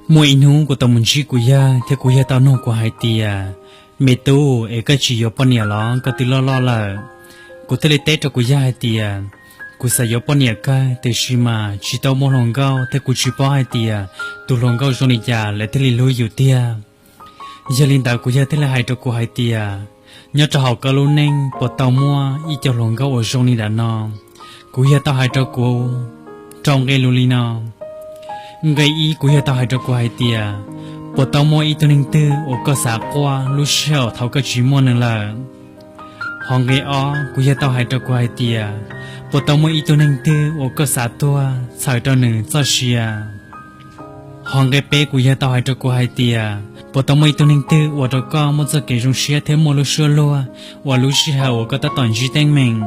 Muaj ib hnub kuv tau mus ntsib kuv yawg thiab kuv yawg tau nug kuv hais tias, me tub, es koj tsis yuav poj niam los koj twb loj loj lawm? Kuv thiaj li teb rau kuv yawg hais tias, kuv xav yuav poj niam kawg tiam sis mas tsis tau muaj hluas nkauj thiab kuv tsis paub hais tias tus hluas nkauj zoo li cas lawv thiaj li hlub yus tiag. Yog li ntawd kuv yawg thiaj li hais rau kuv hais tias, nyob rau hauv koj lub neej puas tau muaj ib co hluas nkauj uas zoo li ntawm no? Kuv yawg tau hais rau kuv rau nqe lus li no. Nqe ib, kuv yawg tau hais rau kuv hais tias, puas tau muaj ib tug neeg twg uas koj xav quaj lub sij hawm thaum koj tsis muaj nws lawm? Hos nqe ob, kuv yawg tau hais rau kuv hais tias, puas tau muaj ib tug neeg twg uas koj xav tuag txhawm rau nws txoj sia? Hos nqe peb, kuv yawg tau hais rau kuv hais tias, puas tau muaj ib tug neeg twg ua rau koj muaj txoj kev zoo siab thiab muaj lub suab luag uas lub sij hawm uas koj tab tom ntsib teeb meem?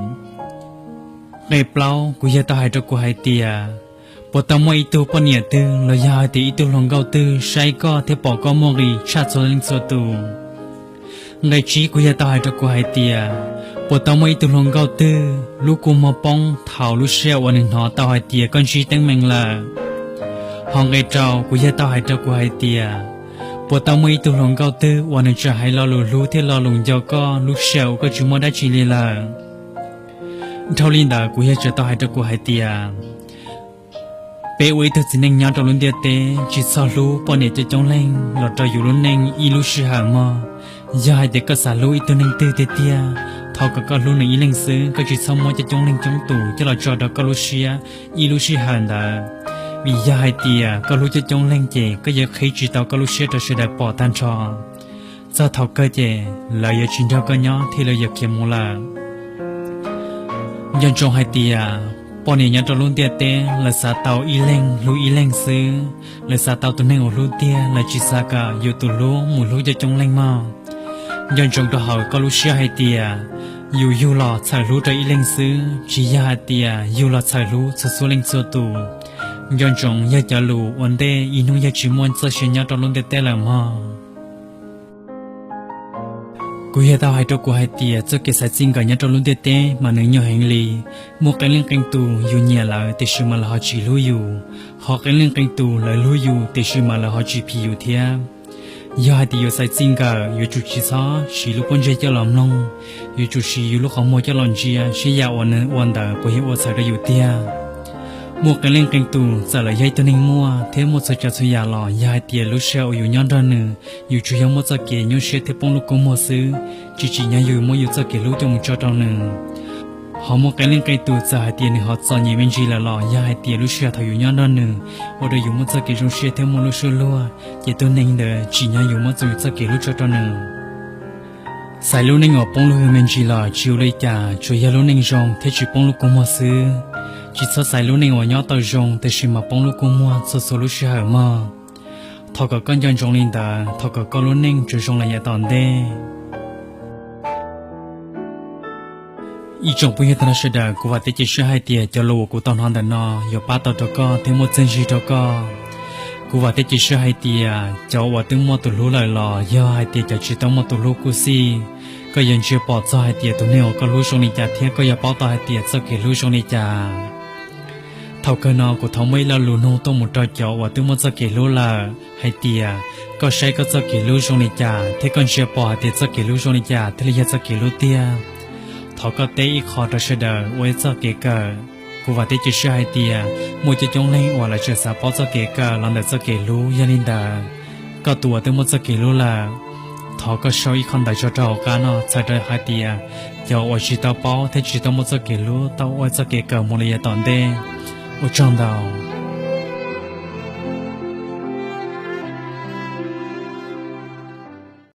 Nqe plaub, kuv yawg tau hais rau kuv hais tias, puas tau muaj ib tug poj niam twg los yog hais tias ib tug hluas nkauj twg saib koj thiab pom koj muaj nqis tshaj txhua leej txhua tus? Nqe tsib, kuv yawg tau hais rau kuv hais tias, puas tau muaj ib tug hluas nkauj twg lub kua muag poob thaum lub sij hawm uas nws hnov tau hais tias koj ntsib teeb meem lawm? Hos nqe rau, kuv yawg tau hais rau kuv hais tias, puas tau muaj ib tug hluas nkauj twg uas nws tseem hais lo lus hlub thiab lo lus nco koj lub sij hawm uas koj tsis muaj dab tsi li lawm? Dhau li ntawd kuv yawg tseem tau hais rau kuv hais tias, peb ua ib tug txiv neej nyob rau lub ntiaj teb tsis txhob hlub poj niam coob coob leej los rau yus lub neej ib lub sij hawm mog. Yog hais tias koj xav hlub ib tug neeg twg tiag tiag, thov kom koj hlub nws ib leeg xwb, koj tsis txhob muab coob coob leej coob tus coj los tso rau koj lub siab ib lub sij hawm ntawd. Vim yog hais tias koj hlub coob coob leej ces koj yuav qhib tsis tau koj lub siab rau sawv daws pom tag nrho. Txog thaum kawg ces lawv yuav tsis nrog koj nyob thiab lawv yuav khiav mus lawm. Nco ntsoov hais tias poj niam nyob rau lub ntiaj teb lawv xav tau ib leeg hlub ib leeg xwb, lawv xav tau tus neeg uas hlub tiag, lawv tsis xav kom yus tus hlub mus hlub coob coob leej mog. Nco ntsoov rau hauv koj lub siab hais tias yus yug los txhawm hlub rau ib leeg xwb, tsis yog hais tias yug los txhawm hlub txhua txhua leej txhua tus. Nco ntsoov yog cov lus ua ntej ib hnub yog tsis muaj txoj sia nyob rau lub ntiaj teb lawm mog. Kuv yawg tau hais rau kuv hais tias txoj kev xaiv txij nkawm nyob rau lub ntiaj teb mas nws nyuaj heev li. Muaj qee leej qee tus yus nyiam lawv tiam sis mas lawv ho tsis hlub yus, ho qee leej qee tus lawv hlub yus tiam sis mas lawv ho tsis phim yus thiab. Yog hais tias yuav xaiv txij nkawm yuav tsum tsis txhob siv lub pob ntseg coj los mloog, yuav tsum siv yus lub qhov muag coj los ntsia seb yam uas nws ua ntawd puas yog ua txhaum rau yus tiag. Muaj qee leej qee tus txawm lawv yog ib tug neeg muaj thiab muaj txhua tsav txhua yam los yog hais tias lub sij hawm uas yus nyob nrog nws, yus tsuas yog muaj txoj kev nyuaj siab thiab poob lub kua muag xwb, tsis tsim nyog yus muab yus txoj kev hlub coj mus tso rau nws. Ho muaj qee leej qee tus txawm hais tias nws ho txom nyem me ntsis lawm los yog hais tias lub sij hawm thaum yus nyob nrog nws ua rau yus muaj txoj kev zoo siab thiab muaj lub suab luag, ces tus neeg ntawd tsim nyog yus muab txoj kev hlub tso rau nws. Xaiv lub neej uas poob lub hwj me ntsis los tsis ua li cas, tsuas yog lub neej zoo thiab tsis poob lub kua muag xwb. Tsis txhob xaiv lub neej uas nyob tau zoo tiam sis mas poob lub kua muag txhua txhua lub sij hawm mog. Thov kom koj nco ntsoov li ntawd, thov kom koj lub neej tsuas zoo los yav tom ntej. Ib tsoom phooj ywg tag nrho sawv daws, kuv vam thiab cia siab hais tias cov lus uas kuv tau hnov ntawm no yuav pab tau rau koj thiab muaj txiaj ntsig rau koj. Kuv vam thiab cia siab hais tias cov uas twb muaj tus hlub lawm los yog hais tias cov tsis tau muaj tus hlub kuj xij, koj yuav ntsia pom txog hais tias tus neeg uas koj hlub zoo li cas thiab koj yuav paub tau hais tias txoj kev hlub zoo li cas. Thaum kawg no kuv thov muaj ib lo lus nug tuaj mus rau cov uas twb muaj txoj kev hlub lawm hais tias, koj saib koj txoj kev hlub zoo li cas thiab koj ntsia pom hais tias txoj kev hlub zoo li cas thiaj li yog txoj kev hlub tiag? Thov koj teb ib qho rau sawv daws ua ib txoj kev kawm. Kuv vam thiab cia siab hais tias muaj coob coob leej uas lawv tseem xav paub txoj kev kawm los ntawm txoj kev hlub. Yog li ntawd, koj tus uas twb muaj txoj kev hlub lawm, thov koj sau ib qho ntawv tso rau hauv qab no txhawm rau hais tias cov uas tsis tau paub thiab tsis tau muaj txoj kev hlub tau ua txoj kev kawm mus li yav tom ntej. Ua tsaug ntau.